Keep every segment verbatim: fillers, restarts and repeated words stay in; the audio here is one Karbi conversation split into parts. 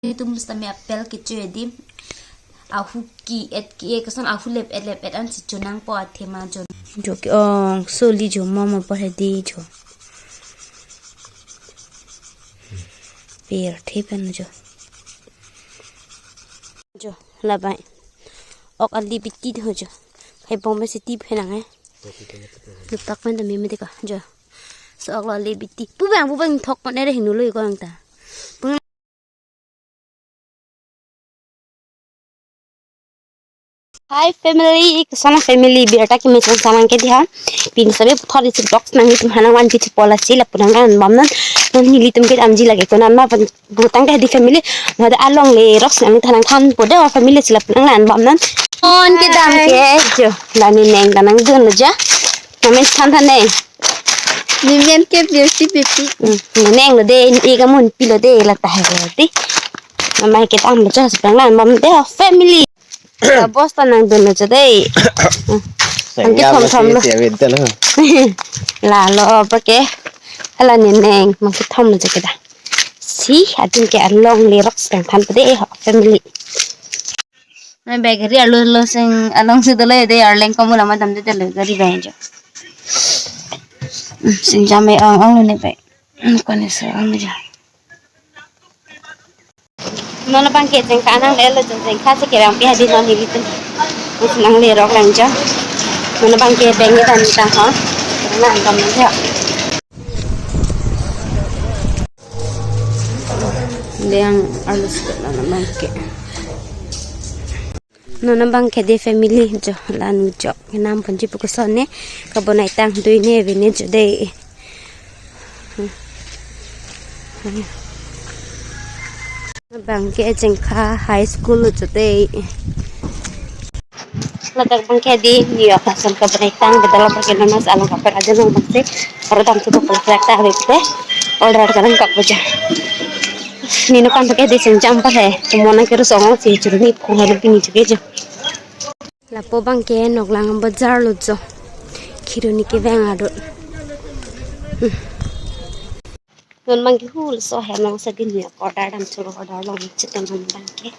Itum sitame apel kecho edi. Ahu ki-et ki-e koson ahu lep-et lep-et ansi chonangpo athema jon. Jo ke-ong soli jo momo por hedi jo. Pirthe pen jo. Jo, labang. Ok ali biti ho jo. Hai bong mesi ti phenang eh. Lutak pen tame mete ka jo. So ok lo ali biti. Pu bang pu bang thok pon ere hingno lo ko ang ta. Pu Hi family, koson family, birta kimi channel saman ke diha. Pini sitame puthot isi vlogs nangtum aphan nangvanji thupo lasi lapu nanglangbom non. Non nelitum ke damji lake konat ma pen butang ke di family. Nada alongle roks nangthan nangthanpo de o family si lapu nanglangbom non. On kedam ke jo. La ne neng ta nangdun lo ja. Namen than than neng. Ne men ke Birti Bipi. Hmm, ne neng lo de, ne kamun pi lo de, la ta hai lo de. Namai kedam lo ja, si nanglangbom de o family. La boss ta nangdun lo ja de. Hmm. Ang ke thom thom lo. Lalo pa ke. Hala ne neng, mang kethom lo ja kedam. Si, atum ke alongle roks nangthanpo de o family. Nai bag gari alo lo sing along si dolo de Arleng komu lama damde dolo gari bag jo. Hmm, sing jam e ong ong ne bag. Hmm, kone so ong ja. Non abang ke jengkha nanglelo jeng, jengkha si kerang pi hadi non nelitum. Nangle rok lang jo. Non abang ke bag ni dan ta ho. Na antam jo. Liang arlo sita non abang ke. Non abang ke de family jo la nu jok. Kenam ponji pu koson ne. Kabonai tang dui ne vine jo de. Abang ke jengkha high school jo de. Ladak abang ke di New York lason kabonai tang bedal abang ke nanas alang kaper aja nang bangse. Aro dam tu pokok flak ta habe te. Order ka nangkok baja. Nino kan ke di senjam pa hai. Semua nang kerus ong si churni phung halu pini cheke jo. Lapu abang ke noklang bazar lo jo. Khironi kevang adot. Hmm. Non abang ke hul so hem long sa gini order dam chulo order long chitom non abang ke.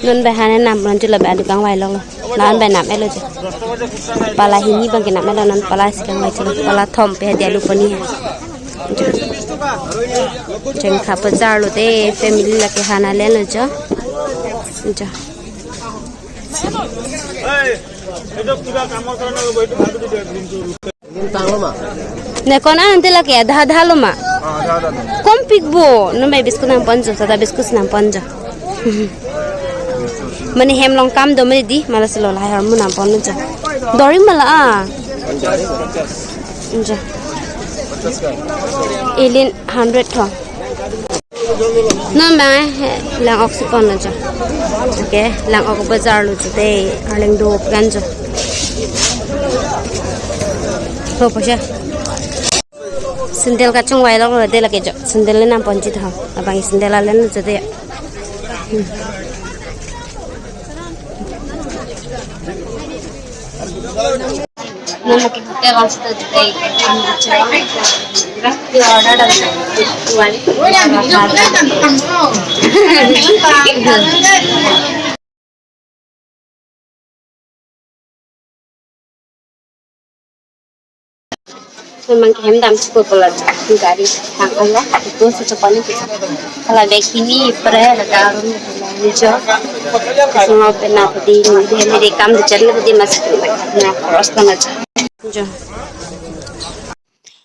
Non bai hane nam ron chulo bai alu kangvai long lo. Lan bai nam elo jo. Pala hini abang ke nam elo non pala si kangvai chulo. Pala thom pe hadi alu poni hai. Jo. Jengkha bazar lo de family lake hana lelo jo. Jo. Ne kona ante lake adha adha lo ma. Kom pik bo. Non bai biscuit nangponjo, sada biscuit nangponjo. Mane hem long kam do mane di, mala si lo lahai hormu nangponjo. Dori mala a. Jo. Ilin hundred tho. Non ma he lang ok si pon lo jo. Okay, lang ok bazar lo jo de, Arleng do kan jo. Ho po siya. Sandal kachongvai lo de lake jo. Sandal le nangponji tho. Abang sandal alen lo jo de. Hmm. Nana ke hotel ang sita jutai. Di order dan tuan. Memang kehem dam si popola gari hang Allah itu secepatnya kita. Kalau bag ini pre ada karun hijau. Semua pena di di di kam di channel di masih na cross banget. Jo.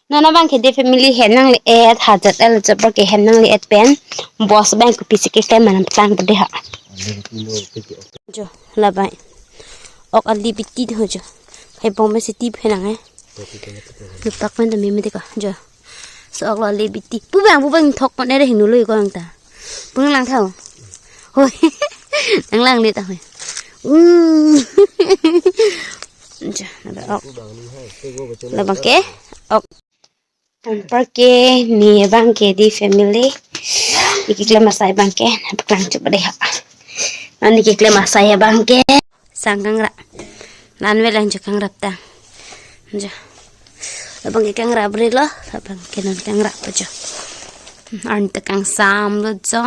Non abang ke de family hem nangle-et hajat el jabor ke hem nangle-et pen. Boss abang kopi si keklem manam tang pede ha. Jo, labang. Ok ali biti ho jo. Hai bong mesi ti phenang eh. Lutak pen tame mete ka jo. So ok lo ali biti. Pu bang pu bang thok pon ere hingno lo ko ang ta. Pu nanglang thau. Hoi. Nanglang le ta hoi. Uh. Jo, labang ok. Labang ke. Ok. Anpar ke ne abang ke di family. Ne keklem asai abang ke. Paklang chup deh ha. Ani keklem asai abang ke. Sang kangra. Lan velang jo kangrap ta. Jo. Abang ke kangrap ri lo. Abang ke non kangrap jo. Arni ta kangsam lo jo.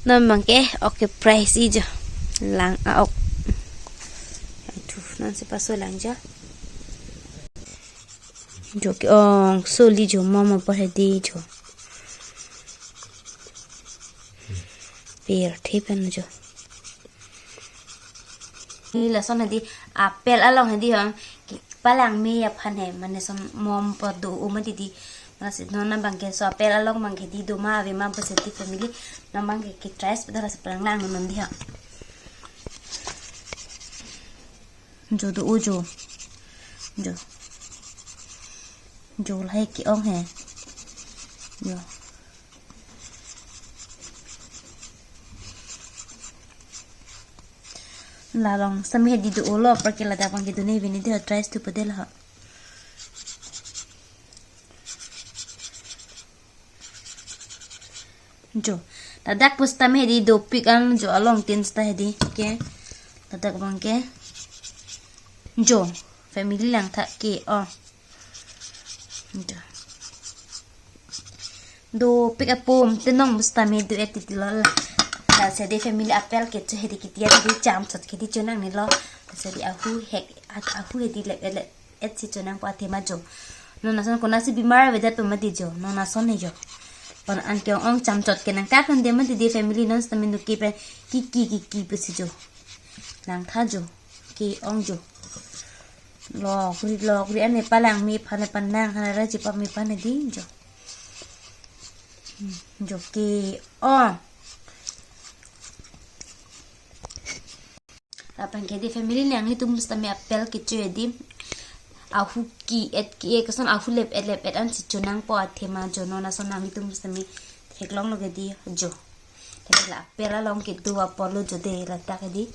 Non abangke ok ke price i jo. Lang a-ok. Aduh, non si paso lang jo. Jo ke-ong soli jo, mom apor hedi jo. Per the pen jo. Ni lason hedi apple along hedi hong. Palangme aphan he, mane lason mom apor do-o mati di. Masi non abangke laso apple along abangke hedi do ma ave ma pusi hedi family. Non abangke ke-try pada laso palang lang non di ha. Jo do-o jo. Jo. Jo lahai ke-ong he. Jo. La along sitame hedi do-o lo, apor ke ladak abangke do-ne vini de, try tu padel ha. Jo. Ladak pusitame hedi dopik an jo, along tin sita hedi ke. Ladak abangke. Jo. Family langtha ke-ong. Jo. Dopik apum tenong pusitame do-et titi lo. Lasi hedi family apple kecho hedi kiti-et hedi chamchot ke hedi chonangne lo. Lasi hedi ahu hek, at ahu hedi lep-et lep-et si chonangpo athema jo. Non lason konatsi bimar avedet pu mati jo. Non lason he jo. Pon an ke-ong-ong chamchot ke nangkak hande mati di family, non sitame nuki pen kiki kiki pusi jo. Langtha jo. Ke-ong jo. Lokri lokri ane palangme aphan, panang hana ra chipame aphan hedi jo. Hmm, jo ke-ong. Lapen ke hedi family nanglitum pusitame apple kecho hedi. Ahu ke-et ke-e koson ahu lep-et lep-et an si chonangpo athema jo, non lason nanglitum pusitame theklonglo ke hedi jo. Hedi la apple along kedo apor lo jo de ladak hedi.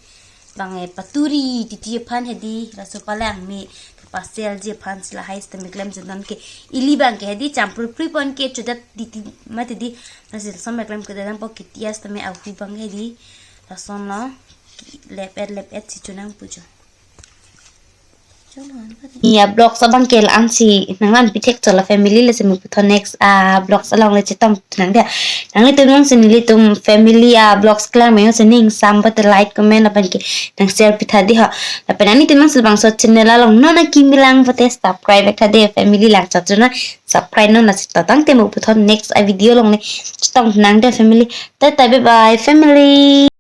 Bang e paturi titi aphan hedi, laso palangme pasel ji aphan si lahai sitame klem jo, non ke ili abangke hedi champripri pon kechodet titi mati di. Lasi lason klem kedo dampo kiti-et sitame ahu abang hedi. Lason lo lep-et lep-et si chonangpo jo. Iya, vlogs abangke la-an si nanglang pithek cho la family, lasi mo puthot next a vlogs along le chetong nang dia. Nanglitum jongsi nelitum family a vlogs kelang me jongsi ning sam pute like, comment lapen ke nang share pitha di ho. Lapen nanglitum jongsi bangso channel along non akimi lang pute subscribe tha de family, lang chot chot na subscribe non, lasi to tangte mo puthot next a video along le chetong nang dia family. Tata bye bye family.